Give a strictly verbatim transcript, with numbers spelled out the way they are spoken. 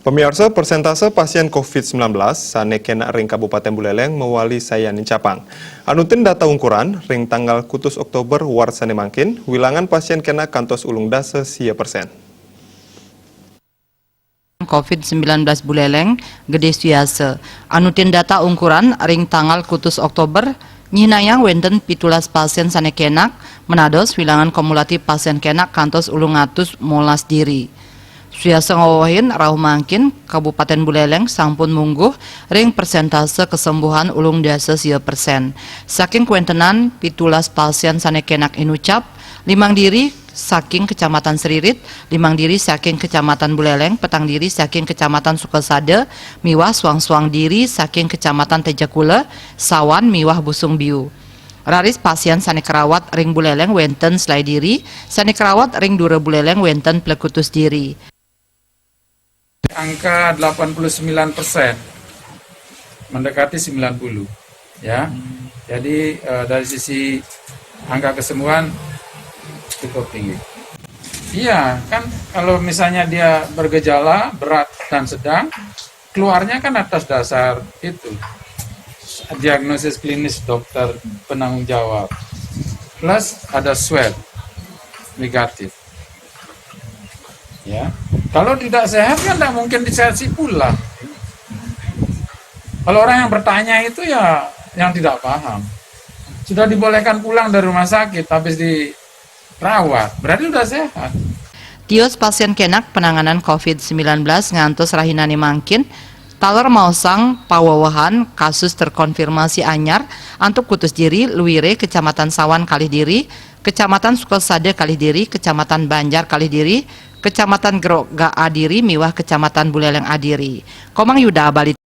Pamiarsa, persentase pasien covid sembilan belas sane kena ring Kabupaten Buleleng mawali sayan nincapang. Anutin data ungkuran, ring tanggal kutus Oktober warsa sane mangkin, wilangan pasien kena kantos ulung dasa sia persen. covid sembilan belas Buleleng, Gede Suyasa. Anutin data ungkuran ring tanggal kutus Oktober, nyihnayang wenten pitulas pasien sane kenak, menados wilangan kumulatif pasien kenak kantos ulung atus molas diri. Suyasa ngawehin rauh mangkin, Kabupaten Buleleng sampun mungguh ring persentase kesembuhan ulung dasa sia persen. Saking kawentenan pitulas pasien sane kenak inucap, limang diri saking Kecamatan Seririt, limang diri saking Kecamatan Buleleng, petang diri saking Kecamatan Sukasada, miwah suang-suang diri saking Kecamatan Tejakula, Sawan miwah Busung Biu. Raris pasien sane karawat ring Buleleng wenten selae diri, sane karawat ring Dura Buleleng wenten plekutus diri. Angka delapan puluh sembilan persen, mendekati sembilan puluh, ya. Jadi, eh, dari sisi angka kesembuhan cukup tinggi. Iya, kan kalau misalnya dia bergejala berat dan sedang, keluarnya kan atas dasar itu, diagnosis klinis dokter penanggung jawab, plus ada swab negatif. Ya, kalau tidak sehat kan tidak mungkin diisolasi pulang. Kalau orang yang bertanya itu ya yang tidak paham. Sudah dibolehkan pulang dari rumah sakit, habis dirawat, berarti sudah sehat. Tios pasien kenak penanganan covid sembilan belas ngantos rahinane mangkin, taler maosang pawewehan kasus terkonfirmasi anyar antuk kutus diri, luire Kecamatan Sawan kalih diri, Kecamatan Sukasada kalih diri, Kecamatan Banjar kalih diri, Kecamatan Groga adiri, miwah Kecamatan Buleleng adiri. Komang Yuda, Bali.